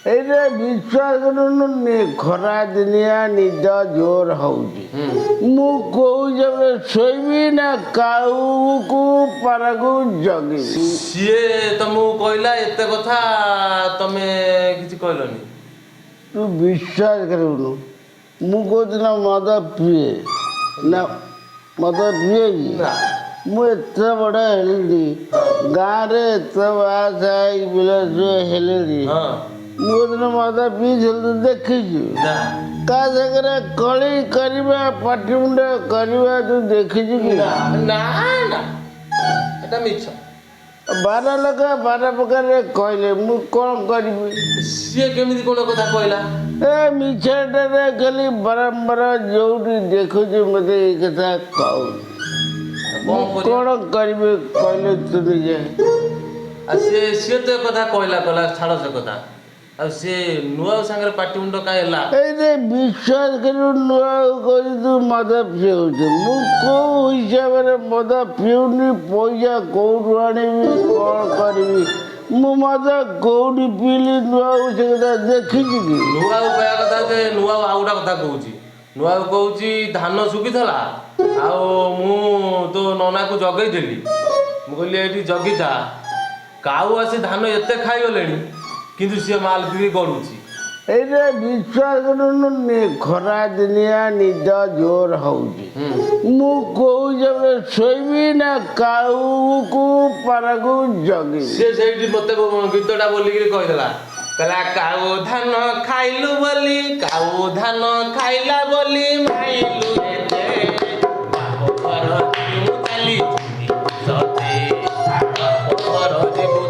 ଏଇଟା ବିଶ୍ୱାସ କରୁନୁ, ଖରା ଦିନିଆ ନିଦ ଜୋର ହଉଛି। ମୁଁ କୋଉ ଜାଗାରେ ଶୋଇବି ନା କାଉକୁ ପାରାକୁ ଜଗିବି? ସିଏ ତମକୁ କହିଲା ଏତେ କଥା, ତମେ କିଛି କହିଲନି? ତୁ ବିଶ୍ୱାସ କରିବୁନୁ, ମୁଁ କୋଉଦିନ ମଦ ପିଏ ନା? ମଦ ପିଏ କି? ନା। ମୁଁ ଏତେ ବଡ଼ ହେଲିଣି, ଗାଁରେ ଏତେ ବାହା ହେଇକି ପିଲା ଛୁଆ ହେଲିଣି, ମୁଁ କୋଉଦିନ ମଦ ପିଇଥିଲି ତୁ ଦେଖିଛୁ? ନା। କାହା ସାଙ୍ଗରେ କଳି କରିବା, ପାଟିମୁଣ୍ଡ କରିବା ତୁ ଦେଖିଛୁ କି? ନା ନା ନା, ଏଟା ମିଛ। 12 ଲୋକ 12 ପ୍ରକାରରେ କହିଲେ, ମୁଁ କ'ଣ କରିବି? ସିଏ କେମିତି କଣ କଥା କହିଲା? ଏ ମିଛଟାରେ ଖାଲି ବାରମ୍ବାର ଯୋଉଠି ଦେଖୁଛି ମତେ ଏଇ କଥା କହୁଛି। କଣ ମୁଁ କରିବା? କ'ଣ କରିବି କହିଲେ ତୁ ନିଜେ? ଆଉ ସିଏ ତ ଏ କଥା କହିଲା କହିଲା, ଛାଡ଼ ସେ କଥା। ଆଉ ସିଏ ନୂଆ ସାଙ୍ଗରେ ପାଟି ମୁଣ୍ଡ କାଇଁ ହେଲା? ଏଇ ଯେ ବିଶ୍ୱାସ କରିବୁ, ନୂଆ କହୁଛି ତୁ ମଦ ପିଉଛୁ। ମୁଁ କୋଉ ହିସାବରେ ମଦ ପିଉନି? ପଇସା କୋଉଠୁ ଆଣିବି, କ'ଣ କରିବି? ମୁଁ ମଦ କୋଉଠି ପିଇଲି, ନୂଆ ସେ କଥା ଦେଖିଛି କି? ନୂଆ କହିବା କଥା ଯେ ନୂଆ ଆଉ ଗୋଟେ କଥା କହୁଛି। ନୂଆ କହୁଛି ଧାନ ଶୁଖିଥିଲା ଆଉ ମୁଁ ତୋ ନନାକୁ ଜଗେଇଦେଲି। ମୁଁ କହିଲି ଏଇଠି ଜଗିଥା, କାଉ ଆସି ଧାନ ଏତେ ଖାଇଗଲେଣି, କିନ୍ତୁ ସିଏ ମାଲ ପିଇ ଗଡୁଛି। ଏଇଟା ବିଶ୍ୱାସ କରୁନୁ, ଖରା ଦିନିଆ ନିଦ ଜୋର ହଉଛି। ମୁଁ କୋଉ ଜାଗାରେ ଶୋଇବି ନା କାଉକୁ ପାରାକୁ ଜଗିବି? ସିଏ ସେଇଠି ମତେ ଗୀତଟା ବୋଲିକିରି କହିଦେଲା। କହିଲା, କାଉ ଧାନ ଖାଇଲୁ ବୋଲି, କାଉ ଧାନ ଖାଇଲା ବୋଲି ମାଇଲୁ ଏତେ, ବାପ ଘର ଯିବୁ ଚାଲି ଯିବି ସତେ, ବାପ ଘର ଯିବୁ।